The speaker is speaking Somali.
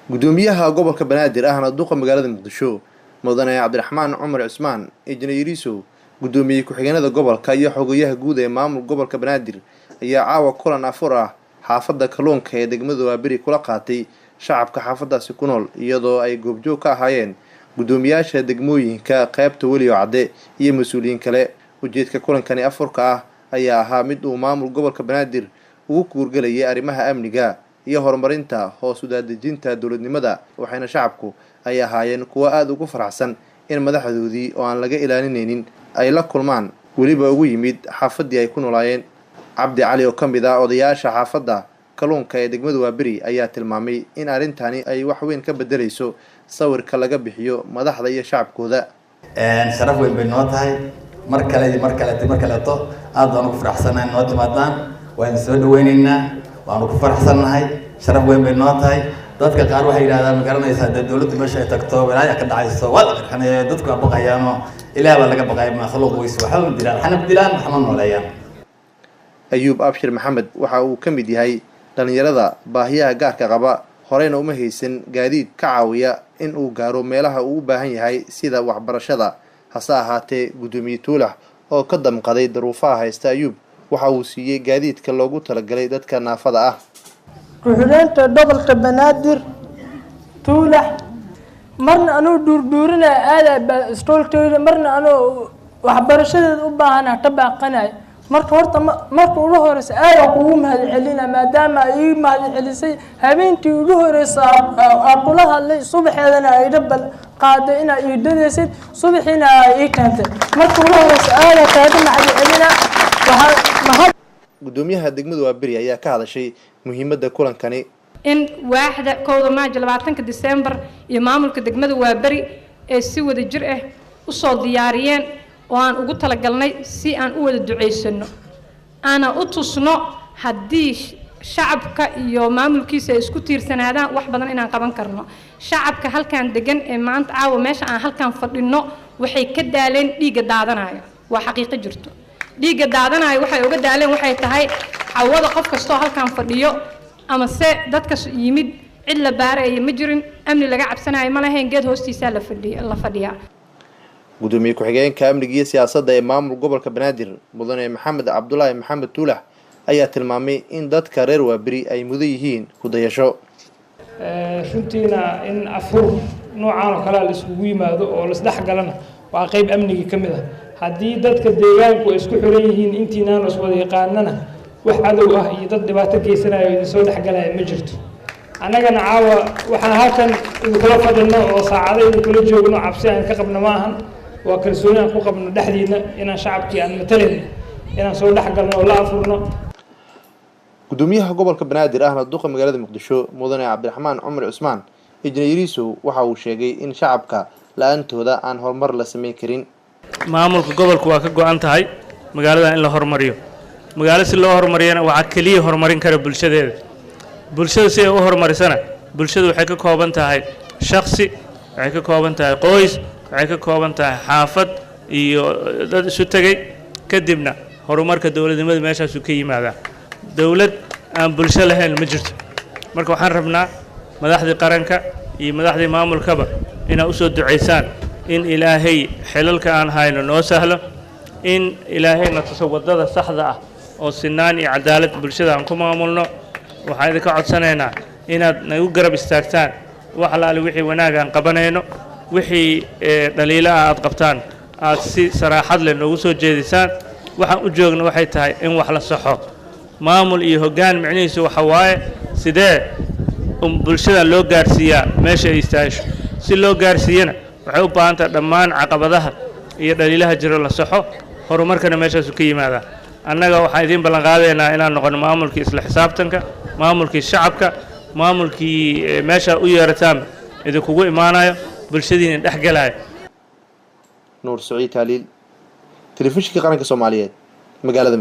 Gudoomiyaha gobolka Banaadir ahna duqa magaalada Muqdisho, Mudane Cabdiraxmaan Cumar Cusmaan Injineer Yariisow, gudoomiye ku-xigeenada gobolka iyo xogayaha guud ee maamul gobolka Banaadir ayaa caawa kulan afur ah xaafadda Kalluunka ee degmada Waaberi kula qaatay shacabka xaafadaasi ku nool, iyadoo ay goobjoog ka ahaayeen gudoomiyaasha degmooyinka qaybta Weliyo Cadde iyo mas-uuliyiin kale. Ujeedka kulankani afurka ah ayaa ahaa mid uu maamul gobolka Banaadir ugu kuurgelayay arrimaha amniga iyo horumarinta hoos u daadejinta dowladnimada, waxayna shacabku ay ahaayeen kuwo aada ugu faraxsan in madaxdoodii oo aan laga ilaalinaynin ay la kulmaan, weliba ugu yimid xaafaddii ay ku noolaayeen. Cabdi Cali oo ka mid ah odayaasha xaafadda Kalluunka ee degmada Waaberi ayaa tilmaamay in arrintani ay wax weyn ka bedelayso sawirka laga bixiyo madaxda iyo shacabkooda. Sharaf weyn bay noo tahay mar kale iyo mar kaleeto mar kaleeto, aad baan ugu faraxsanahay noo timaadaan, waan soo dhaweyneynaa, waanu ku faraxsannahay, sharaf weyn bay noo tahay. Dadka qaar waxay yidhahdaan, ma garanaysaa, dee dowladdu meesha ay tagto walaaya ka dhacayso, waa la qarxinaya, dadku waa baqayaanoo Ilaah baa laga baqaya, makhluuq weyse waxba ma dilaan, waxna ma dilaan, waxma nooleeyaan. Ayuub Abshir Maxamed waxa uu ka mid yahay dhalinyarada baahiyaha gaarka qaba, horeyna uma haysan gaadiid ka caawiya in uu gaaro meelaha uu u baahan yahay sida waxbarashada. Hase ahaatee, gudoomiye Tuulax oo ka damqaday daruufaha haysta Ayuub waxa uu siiyey gaadiidka loogu talagalay dadka naafada ah. Ku-xigeenka gobolka Banaadir Tuulax, marna anuu dhuurdhuurinaya aadaa baa iskoolkeyda, marna anuu waxbarashadeeda u baahana ka baaqanaya. Marka horta marka ugu horeysa aadaa kugu mahadcelina, maadaama ay ii mahadcelisay habeenkii ugu horeysa aa kula hadlay, subaxeedana ay iga bal qaaday inaa ii dadaysid, subaxiina aa ii keentay. Marka ugu horeysa aadaa kaaga mahadcelina. Waxaa mahad Gudoomiyaha degmada Waaberi ayaa ka hadashay muhiimadda kulankani. In waaxda 1-da Maajo, 20-ka Disembar iyo maamulka degmada Waaberi ee si wada jir ah usoo diyaariyeen oo aan ugu talagalnay si aan u wada duceysano, aana u tusno haddii shacabka iyo maamulkiisa ay isku tiirsanaadaan wax badan inaan qaban karno. Shacabka halkan degan ee maanta caawa meesha aan halkan fadhino waxay ka daaleen dhiigga daadanaya. Waa xaqiiqo jirto, dhiigga daadanaya waxay uga daaleen waxay tahay cawada qof kastoo halkan fadhiyo ama se dadka yimid cid la baaraya ma jirin, amni laga cabsanayo ma lahayn, geed hoostiisaa la fadhiya la fadhiyaa. Gudoomiye ku-xigeenka amniga iyo siyaasadda ee maamul gobolka Banaadir, Mudane Maxamed Cabdulaahi Maxamed Tuulax, ayaa tilmaamay in dadka reer Waaberi ay mudan yihiin ku dayasho. Runtiina in afur noocaan oo kalea la iskugu yimaado oo laisdhex galana waa qeyb amnigii ka mid ah. Haddii dadka deegaanku ay isku xiran yihiin, intiinaan iswada yaqaanana, wax cadow ah iyo dad dhibaato geysanayo idinsoo dhexgalaya ma jirto. Annagana caawa waxaan halkan idinkula fadhino oo saacado idinkula joogno cabsi aan ka qabno ma ahan, waa kalsooni aan ku qabno dhexdiina inaan shacabkii aan matalayno inaan soo dhex galno oo la afurno. Gudoomiyaha gobolka Banaadir ahna duqa magaalada Muqdisho, Mudane Cabdiraxmaan Cumar Cusmaan Injineer Yariisow, waxa uu sheegay in shacabka la-aantooda aan horumar la sameyn karin. Maamulka gobolku waa ka go-an tahay magaalada in la horumariyo. Magaalo si loo horumariyana waxaa keliya horumarin kara bulshadeeda. Bulshada si ay u horumarisana, bulshadu waxay ka kooban tahay shaksi, waxay ka kooban tahay qoys, waxay ka kooban tahay xaafad iyo dad isu tegey, kadibna horumarka dowladnimada meeshaasuu ka yimaadaa. Dowlad aan bulsho lahayn ma jirto. Marka waxaan rabnaa madaxdii qaranka iyo madaxdii maamulkaba inaad usoo ducaysaan in Ilaahay xilalka aan hayno noo sahlo, in Ilaahay na tuso waddada saxda ah oo sinaan iyo cadaalad bulshada aan ku maamulno. Waxaan idinka codsanaynaa inaad nagu garab istaagtaan wax allaale wixii wanaag aan qabanayno, wixii dhaliilo ah aad qabtaan aad si saraaxad leh noogu soo jeedisaan. Waxaan u joogno waxay tahay in wax la saxo. Maamul iyo hoggaan micnihiisu waxa waaye sidee bulshada loo gaarsiiyaa meesha ay istaahisho. Si loo gaarsiiyana waxay u baahan tahay dhammaan caqabadaha iyo dhaliilaha jiro la saxo, horumarkana meeshaasu ka yimaadaa. Annaga waxaan idiin ballan qaadaynaa inaan noqono maamulkii isla xisaabtanka, maamulkii shacabka, maamulkii meesha u yeerataan idinkugu imaanayo, bulshadiina dhex gelayo. Nuur Saciid Taaliil, Telefishinka Qaranka Soomaaliyeed, magaalada.